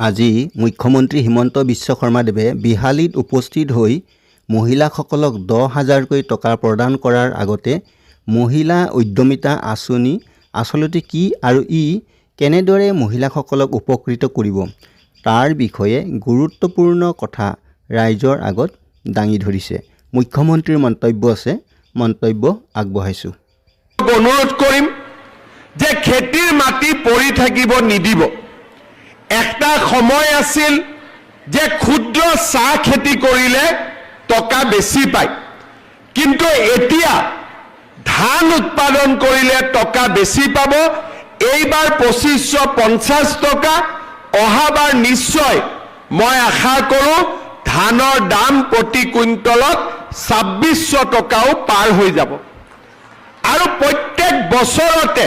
আজি মুখ্যমন্ত্ৰী হিমন্ত বিশ্ব শৰ্মাদেৱে বিহালীত উপস্থিত হৈ মহিলাসকলক 10,000কৈ টকা প্ৰদান কৰাৰ আগতে মহিলা উদ্যমিতা আঁচনি আচলতে কি আৰু ই কেনেদৰে মহিলাসকলক উপকৃত কৰিব তাৰ বিষয়ে গুৰুত্বপূৰ্ণ কথা ৰাইজৰ আগত দাঙি ধৰিছে। মুখ্যমন্ত্ৰীৰ মন্তব্য আছে, মন্তব্য আগবঢ়াইছোঁ। অনুৰোধ কৰিম যে খেতিৰ মাটি পৰি থাকিব নিদিব। একটা সময় আছিল যে ক্ষুদ্ৰ চাহ খেতি কৰিলে টকা বেছি পায়, কিন্তু এতিয়া ধান উৎপাদন কৰিলে টকা বেছি পাব। এইবাৰ 2550 টকা, অহাবাৰ নিশ্চয় মই আশা কৰোঁ ধানৰ দাম প্ৰতি কুইণ্টলত 2600 টকাও পাৰ হৈ যাব আৰু প্ৰত্যেক বছৰতে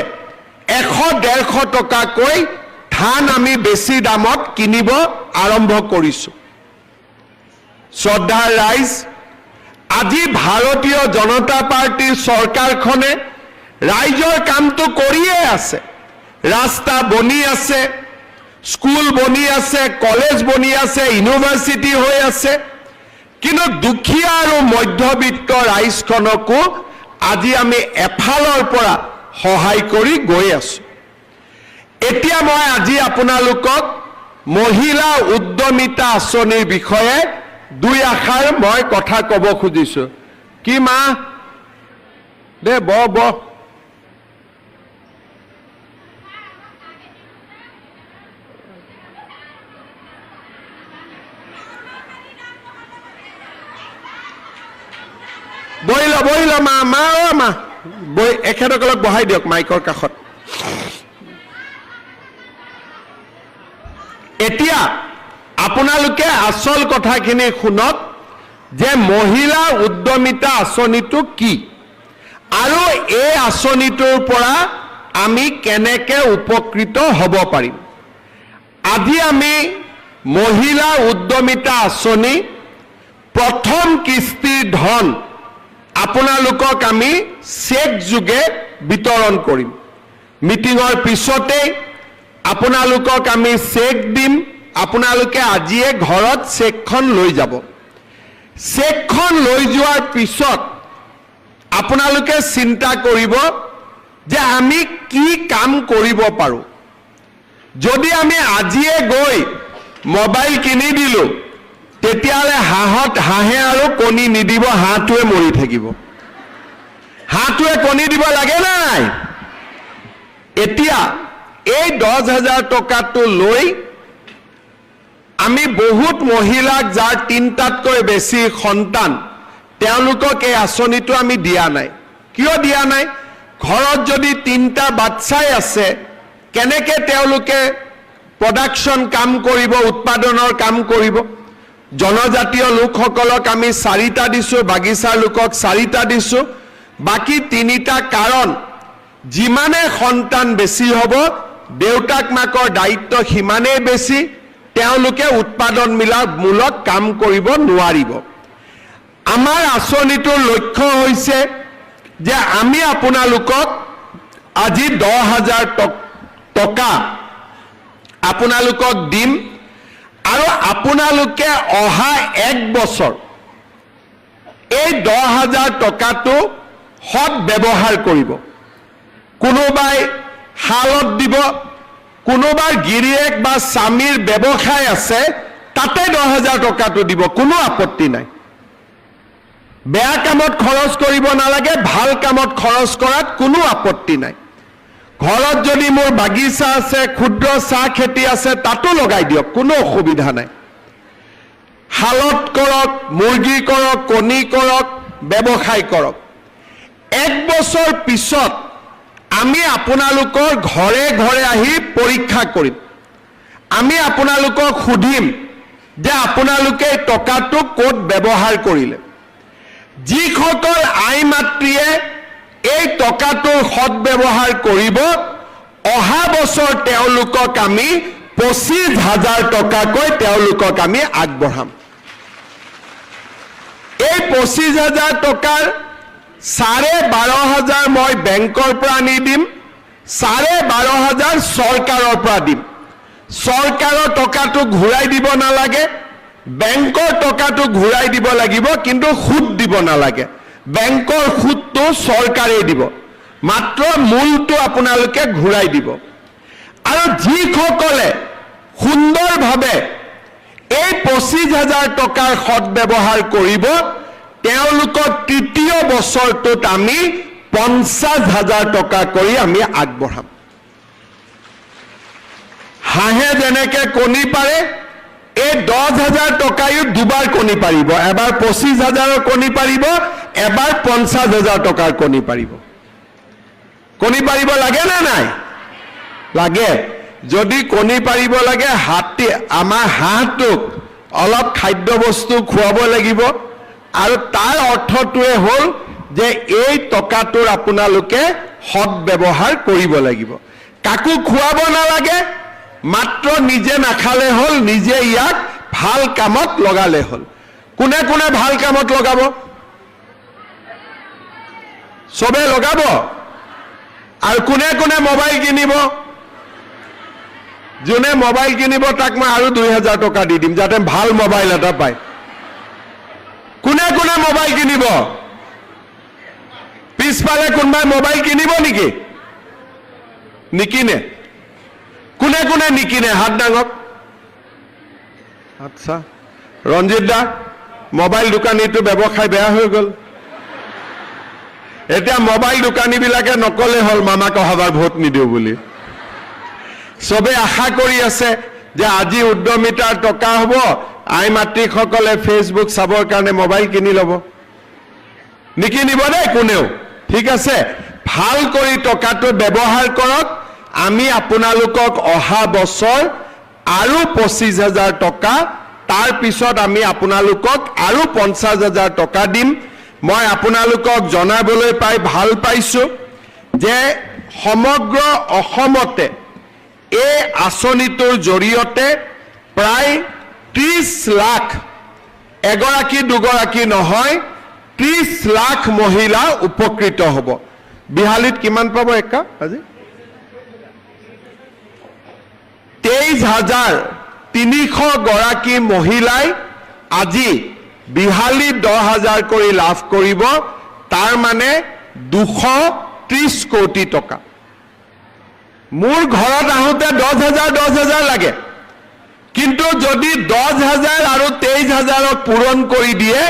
100-150 টকাকৈ ধান আমি বেছি দামত কিনিব আৰম্ভ কৰিছোঁ। শ্ৰদ্ধাৰ ৰাইজ, আজি ভাৰতীয় জনতা পাৰ্টীৰ চৰকাৰখনে ৰাইজৰ কামটো কৰিয়ে আছে। ৰাস্তা বনি আছে, স্কুল বনি আছে, কলেজ বনি আছে, ইউনিভাৰ্চিটি হৈ আছে, কিন্তু দুখীয়া আৰু মধ্যবিত্ত ৰাইজখনকো আজি আমি এফালৰ পৰা সহায় কৰি গৈ আছো। এতিয়া মই আজি আপোনালোকক মহিলা উদ্যমিতা আঁচনিৰ বিষয়ে দুই আষাৰ মই কথা ক'ব খুজিছো। কি মা দে ব ব বহি ল, বহি ল মা, মা, অ মা, বহি। এখেতসকলক বহাই দিয়ক মাইকৰ কাষত। এতিয়া আপোনালোকে আচল কথাখিনি শুনক যে মহিলা উদ্যমিতা আঁচনিটো কি আৰু এই আঁচনিটোৰ পৰা আমি কেনেকে উপকৃত হ'ব পাৰিম। আজি আমি মহিলা উদ্যমিতা আঁচনি প্ৰথম কিস্তিৰ ধন আপোনালোকক আমি চেক যোগে বিতৰণ কৰিম। মিটিঙৰ পিছতেই আপোনালোকক আমি চেক দিম। আপোনালোকে আজিয়ে ঘৰত চেকখন লৈ যাব। চেকখন লৈ যোৱাৰ পিছত আপোনালোকে চিন্তা কৰিব যে আমি কি কাম কৰিব পাৰোঁ। যদি আমি আজিয়ে গৈ মোবাইল কিনি দিলোঁ, তেতিয়াহ'লে হাঁহত হাঁহে আৰু কণী নিদিব, হাঁহটোৱে মৰি থাকিব। হাঁহটোৱে কণী দিব লাগে নাই? এতিয়া এই 10,000 টকাটো লৈ আমি বহুত মহিলাক, যাৰ তিনিটাতকৈ বেছি সন্তান, তেওঁলোকক এই আঁচনিটো আমি দিয়া নাই। কিয় দিয়া নাই? ঘৰত যদি তিনিটা বাচ্চাই আছে, কেনেকে তেওঁলোকে প্ৰডাকশ্যন কাম কৰিব, উৎপাদনৰ কাম কৰিব? জনজাতীয় লোকসকলক আমি 4টা দিছোঁ, বাগিচাৰ লোকক 4টা দিছোঁ, বাকী 3টা। কাৰণ যিমানে সন্তান বেছি হ'ব, দেউতাক মাকৰ দায়িত্ব সিমানেই বেছি, তেওঁলোকে উৎপাদনমূলক কাম কৰিব নোৱাৰিব। আমাৰ আঁচনিটোৰ লক্ষ্য হৈছে যে আমি আপোনালোকক আজি 10,000 টকা আপোনালোকক দিম আৰু আপোনালোকে অহা এক বছৰ এই 10,000 টকাটো সৎ ব্যৱহাৰ কৰিব। কোনোবাই শালত দিব, কোনোবাৰ গিৰিয়েক বা স্বামীৰ ব্যৱসায় আছে, তাতে 10,000 টকাটো দিব, কোনো আপত্তি নাই। বেয়া কামত খৰচ কৰিব নালাগে, ভাল কামত খৰচ কৰাত কোনো আপত্তি নাই। ঘৰত যদি মোৰ বাগিচা আছে, ক্ষুদ্ৰ চাহ খেতি আছে, তাতো লগাই দিয়ক, কোনো অসুবিধা নাই। শালত কৰক, মুৰ্গী কৰক, কণী কৰক, ব্যৱসায় কৰক। এক বছৰ পিছত আমি আপোনালোকৰ ঘৰে ঘৰে আহি পৰীক্ষা কৰিম। আমি আপোনালোকক সুধিম যে আপোনালোকে এই টকাটো ক'ত ব্যৱহাৰ কৰিলে। যিসকল আই মাতৃয়ে এই টকাটোৰ সদ্ব্যৱহাৰ কৰিব, অহা বছৰ তেওঁলোকক আমি 25,000 টকাকৈ তেওঁলোকক আমি আগবঢ়াম। এই 25,000 টকাৰ 12,500 মই বেংকৰ পৰা আনি দিম, 12,500 চৰকাৰৰ পৰা দিম। চৰকাৰৰ টকাটো ঘূৰাই দিব নালাগে, বেংকৰ টকাটো ঘূৰাই দিব লাগিব, কিন্তু সুদ দিব নালাগে। বেংকৰ সুদটো চৰকাৰে দিব, মাত্ৰ মূলটো আপোনালোকে ঘূৰাই দিব। আৰু যিসকলে সুন্দৰভাৱে এই 25,000 টকাৰ সদ্ব্যৱহাৰ কৰিব, তেওঁলোকক তৃতীয় বছৰটোত আমি 50,000 টকা কৰি আমি আগবঢ়াম। হাঁহে যেনেকে কণী পাৰে, এই 10,000 টকায়ো দুবাৰ কণী পাৰিব। এবাৰ 25,000ৰ কণী পাৰিব, এবাৰ 50,000 টকাৰ কণী পাৰিব। কণী পাৰিব লাগে নে নাই? লাগে। যদি কণী পাৰিব লাগে, হাতী আমাৰ হাঁহটোক অলপ খাদ্য বস্তু খুৱাব লাগিব। আৰু তাৰ অৰ্থটোৱে হ'ল যে এই টকাটোৰ আপোনালোকে সদ্ব্যৱহাৰ কৰিব লাগিব। কাকো খুৱাব নালাগে, মাত্ৰ নিজে নাখালে হ'ল, নিজে ইয়াক ভাল কামত লগালে হ'ল। কোনে কোনে ভাল কামত লগাব? চবে লগাব। আৰু কোনে কোনে মোবাইল কিনিব? যোনে মোবাইল কিনিব, তাক মই আৰু 2000 টকা দি দিম, যাতে ভাল মোবাইল এটা পায়। কোনে কোনে মোবাইল কিনিব? পিছফালে কোনোবাই মোবাইল কিনিব নেকি? নিকিনে? কোনে কোনে নিকিনে, হাত দাঙক। আচ্ছা, ৰঞ্জিত দা, মোবাইল দোকানীটো ব্যৱসায় বেয়া হৈ গ'ল। এতিয়া মোবাইল দোকানীবিলাকে নকলে হ'ল মামাক অহাবাৰ ভোট নিদিওঁ বুলি। চবে আশা কৰি আছে যে আজি উদ্যমিতাৰ টকা হ'ব, আই মাতৃসকলে ফেচবুক চাবৰ কাৰণে মোবাইল কিনি ল'ব। নিকিনিব দেই কোনেও, ঠিক আছে? ভাল কৰি টকাটো ব্যৱহাৰ কৰক। আমি আপোনালোকক অহা বছৰ আৰু 25,000 টকা, তাৰপিছত আমি আপোনালোকক আৰু 50,000 টকা দিম। মই আপোনালোকক জনাবলৈ পাই ভাল পাইছোঁ যে সমগ্ৰ অসমতে এই আঁচনিটোৰ জৰিয়তে প্ৰায় 30 লাখ, এগৰাকী দুগৰাকী নহয়, 30 লাখ মহিলা উপকৃত হ'ব। বিহালীত কিমান পাব একা আজি? 23,300 গৰাকী মহিলাই আজি বিহালীত 10,000 কৰি লাভ কৰিব। তাৰ মানে 230 কোটি টকা। মোৰ ঘৰত আহোঁতে 10,000 10,000 লাগে, কিন্তু যদি 10,000 আৰু 23,000ক পূৰণ কৰি দিয়ে,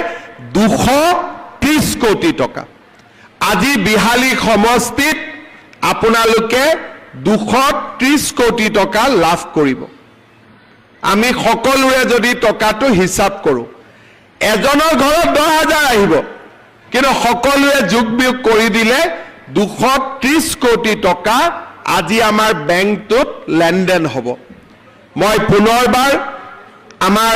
230 কোটি টকা। আজি বিহালী সমষ্টিত আপোনালোকে 230 কোটি টকা লাভ কৰিব। আমি সকলোৰে যদি টকাটো হিচাপ কৰোঁ, এজনৰ ঘৰত 10,000 আহিব, কিন্তু সকলোৱে যোগ বিয়োগ কৰি দিলে 230 কোটি টকা আজি আমাৰ বেংকটোত লেনদেন হ'ব। মই পুনৰবাৰ আমাৰ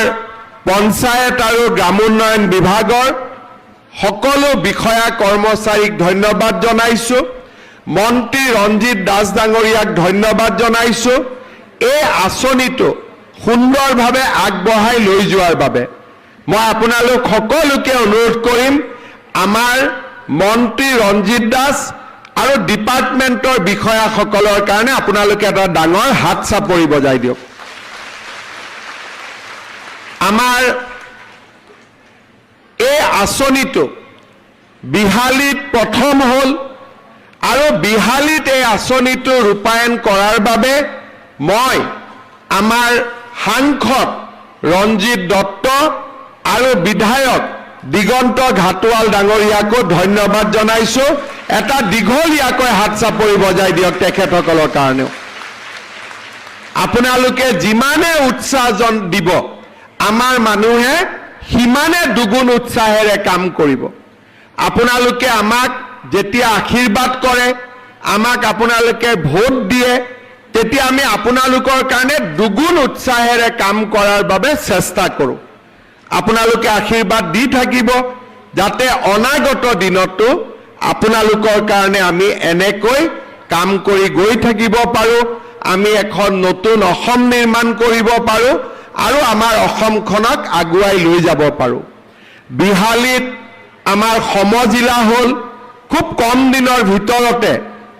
পঞ্চায়ত আৰু গ্ৰামোন্নয়ন বিভাগৰ সকলো বিষয়া কৰ্মচাৰীক ধন্যবাদ জনাইছো। মন্ত্ৰী ৰঞ্জিত দাস ডাঙৰীয়াক ধন্যবাদ জনাইছো এই আঁচনিটো সুন্দৰভাৱে আগবঢ়াই লৈ যোৱাৰ বাবে। মই আপোনালোক সকলোকে অনুৰোধ কৰিম, আমাৰ মন্ত্ৰী ৰঞ্জিত দাস আৰু ডিপাৰ্টমেণ্টৰ বিষয়াসকলৰ কাৰণে আপোনালোকে এটা ডাঙৰ হাত চাপৰি বজাই দিয়ক। আমাৰ এই আঁচনিটো বিহালীত প্ৰথম হ'ল আৰু বিহালীত এই আঁচনিটো ৰূপায়ণ কৰাৰ বাবে মই আমাৰ সাংসদ ৰঞ্জিত দত্ত আৰু বিধায়ক দিগন্ত ঘাটোৱাল ডাঙৰীয়াকো ধন্যবাদ জনাইছো। এটা দীঘলীয়াকৈ হাত চাপৰি বজাই দিয়ক তেখেতসকলৰ কাৰণেও। আপোনালোকে যিমানে উৎসাহ দিব, আমাৰ মানুহে সিমানে দুগুণ উৎসাহেৰে কাম কৰিব। আপোনালোকে আমাক যেতিয়া আশীৰ্বাদ কৰে, আমাক আপোনালোকে ভোট দিয়ে, তেতিয়া আমি আপোনালোকৰ কাৰণে দুগুণ উৎসাহেৰে কাম কৰাৰ বাবে চেষ্টা কৰোঁ। আপোনালোকে আশীৰ্বাদ দি থাকিব, যাতে অনাগত দিনতো আপোনালোকৰ কাৰণে আমি এনেকৈ কাম কৰি গৈ থাকিব পাৰোঁ, আমি এখন নতুন অসম নিৰ্মাণ কৰিব পাৰোঁ আৰু আমাৰ অসমখনক আগুৱাই লৈ যাব পাৰোঁ। বিহালীত আমাৰ সমজিলা হ'ল। খুব কম দিনৰ ভিতৰতে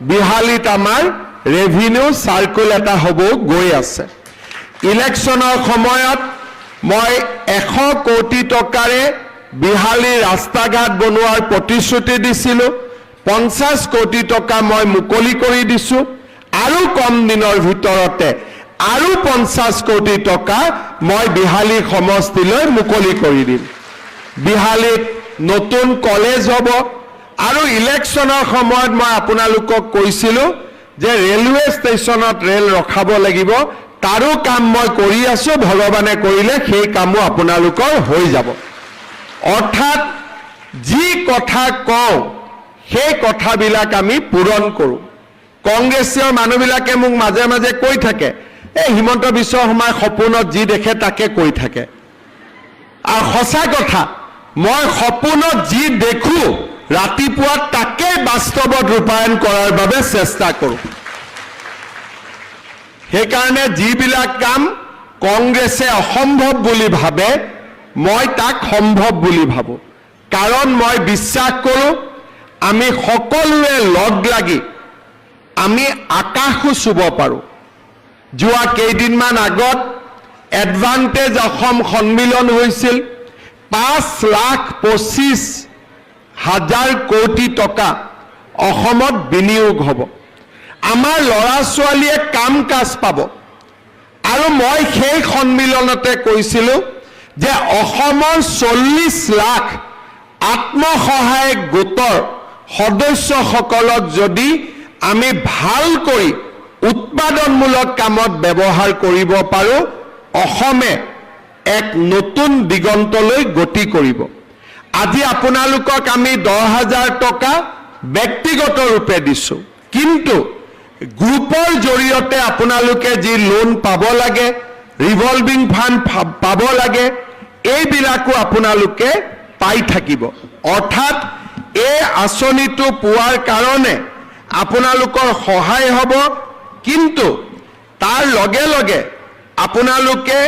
বিহালীত আমাৰ ৰেভিনিউ চাৰ্কুল এটা হ'ব গৈ আছে। ইলেকশ্যনৰ সময়ত মই 100 কোটি টকাৰে বিহালীৰ ৰাস্তা ঘাট বনোৱাৰ প্ৰতিশ্ৰুতি দিছিলোঁ। 50 কোটি টকা মই মুকলি কৰি দিছোঁ আৰু কম দিনৰ ভিতৰতে আৰু 50 কোটি টকা মই বিহালী সমষ্টিলৈ মুকলি কৰি দিম। বিহালীত নতুন কলেজ হ'ব আৰু ইলেকশ্যনৰ সময়ত মই আপোনালোকক কৈছিলোঁ যে ৰেলৱে ষ্টেচনত ৰেল ৰখাব লাগিব। তাৰো কাম মই কৰি আছো। ভগৱানে কৰিলে সেই কামো আপোনালোকৰ হৈ যাব। অৰ্থাৎ যি কথা কওঁ, সেই কথাবিলাক আমি পূৰণ কৰোঁ। কংগ্ৰেছীয় মানুহবিলাকে মোক মাজে মাজে কৈ থাকে, এই হিমন্ত বিশ্ব শৰ্মাই সপোনত যি দেখে তাকে কৈ থাকে। আৰু সঁচা কথা, মই সপোনত যি দেখো, ৰাতিপুৱা তাকেই বাস্তৱত ৰূপায়ণ কৰাৰ বাবে চেষ্টা কৰোঁ। সেইকাৰণে যিবিলাক কাম কংগ্ৰেছে অসম্ভৱ বুলি ভাবে, মই তাক সম্ভৱ বুলি ভাবোঁ। কাৰণ মই বিশ্বাস কৰোঁ, আমি সকলোৱে লগ লাগি আমি আকাশো চুব পাৰোঁ। যোৱা কেইদিনমান আগত এডভান্টেজ অসম সন্মিলন হৈছিল। 5,25,000 কোটি টকা অসমত বিনিয়োগ হ'ব। আমাৰ ল'ৰা ছোৱালীয়ে কাম কাজ পাব। আৰু মই সেই সন্মিলনতে কৈছিলোঁ যে অসমৰ 40 লাখ আত্মসহায়ক গোটৰ সদস্যসকলক যদি আমি ভাল কৰি উৎপাদনমূলক কামত ব্যৱহাৰ কৰিব পাৰোঁ, অসমে এক নতুন দিগন্তলৈ গতি কৰিব। আজি আপোনালোকক আমি 10,000 টকা ব্যক্তিগত ৰূপে দিছোঁ, কিন্তু গ্ৰুপৰ জৰিয়তে আপোনালোকে যি লোন পাব লাগে, ৰিভলভিং ফাণ্ড পাব লাগে, এইবিলাকো আপোনালোকে পাই থাকিব। অৰ্থাৎ এই আঁচনিটো পোৱাৰ কাৰণে আপোনালোকৰ সহায় হ'ব, কিন্তু তাৰ লগে লগে আপোনালোকে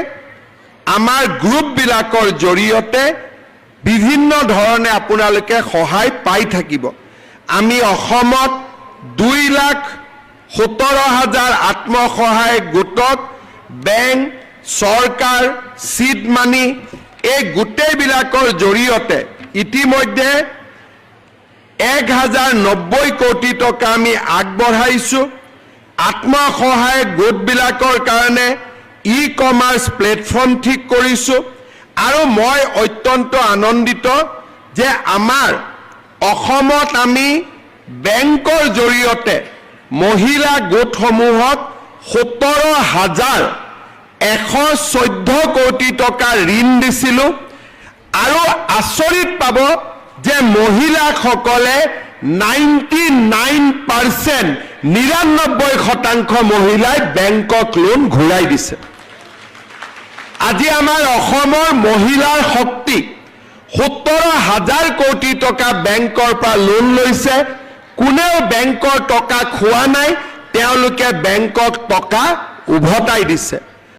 আমাৰ গ্ৰুপবিলাকৰ জৰিয়তে বিভিন্ন ধৰণে আপোনালোকে সহায় পাই থাকিব। আমি অসমত 2,17,000 আত্মসহায়ক গোটক বেংক, চৰকাৰ, চিড মানি, এই গোটেইবিলাকৰ জৰিয়তে ইতিমধ্যে 1090 কোটি টকা আমি আগবঢ়াইছোঁ। আত্মসহায়ক গোটবিলাকৰ কাৰণে ই কমাৰ্চ প্লেটফৰ্ম ঠিক কৰিছোঁ। আৰু মই অত্যন্ত আনন্দিত যে আমাৰ অসমত আমি বেংকৰ জৰিয়তে মহিলা গোটসমূহক 17,114 কোটি টকা ঋণ দিছিলোঁ। আৰু আচৰিত পাব যে মহিলাসকলে 99%, 99% মহিলাই বেংকক লোন ঘূৰাই দিছে। আজি আমাৰ অসমৰ মহিলাৰ শক্তি। 17 হাজাৰ কোটি টকা বেংকৰ পৰা লোন লৈছে। কোনেও বেংকৰ টকা খোৱা নাই, তেওঁলোকে বেংকক টকা উভতাই দিছে।